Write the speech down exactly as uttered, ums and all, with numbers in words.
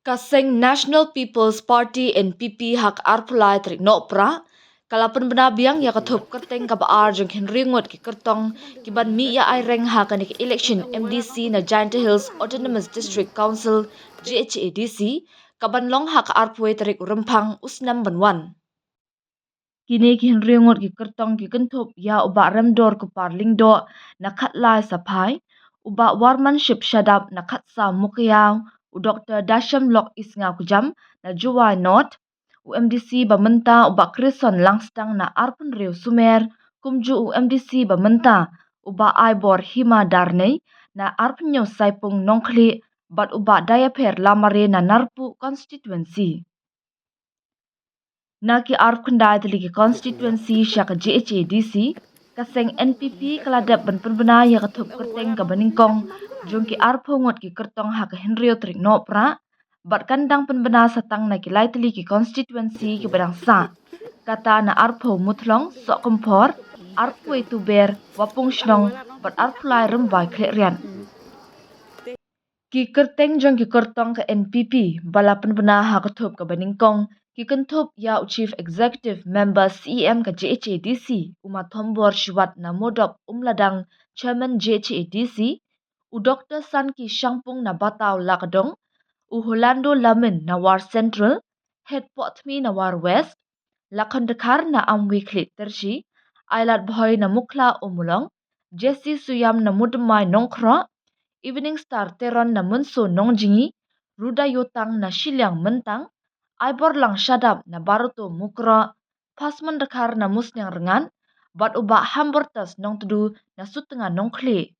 Ka seng National People's Party, N P P, ha ka arphew lai tarik Nohprah ka la pynbna biang ïa ka thup kyrteng kaba ar jong ki hynriew ngut ki kyrtong ki ban mih ïa ai reng ha kane ka election M D C na Jaintia Hills Autonomous District Council, J H A D C, ka ban long ha ka arphew wei tarik u Rymphang u snem ban wan. Kine ki hynriew ngut ki kyrtong ki kynthup ïa u Bah Remdor Kupar Lyngdoh na Khatlai Saphai, u Bah Warmanship Shadap na Khatsaw Mukiaw, u Doktor Dashem Lok Isnga Kujam na Jowai North, u M D C ba mynta u Bah Krison Langstang na Arphew Hynriew Sumer, kumjuh u M D C ba mynta u Bah Aibor Hima Darnei na Arphew Hynñiew Saipung Nongkhlieh, bad u Bah Diapher Lamare na Narpuh Constituency. Na ki arphew khyndai tylli ki constituency sha ka J H A D C, ka seng N P P ka la dep ban pynbna ïa ka thup kyrteng kaba nyngkong jong ki arphew ngut ki kyrtong ha ka hynriew tarik Nohprah, bad kan dang pynbna sa tang na ki lai tylli ki constituency kiba dang sah, kata na arphew Muthlong, Sohkymphor, arphew wei Tuber, Wapung Shnong, bad arphew lai Rymbai Khliehriat. Ki kyrteng jong ki kyrtong ka N P P ba la pynbna ha ka thup kaba nyngkong ki kynthup ïa u Chief Executive Member, C E M, ka J H A D C, u Ma Thombor Shiwat na Modoh Umladang, Chairman J H A D C, u Doktor Sanki Shangpung na Bataw Lakadong, u Holando Lamin na War Central, Hetpohthmi na War West, Lakhon Dkhar na Amwi Khlieh Tyrshi, Ailad Bhoi na Mukhla Ummulong, Jesse Suyam na Mudmai Nongkhroh, Evening Star Teron na Mynso Nongjngi, Ruda Yotang na Shiliang Myntang, Aiborlang Shadap na Baroto Mukroh, Phasmon Dkhar na Musniang Rngan, bad u Bah Hambortas Nongtdu na Sutnga Nongkhlieh.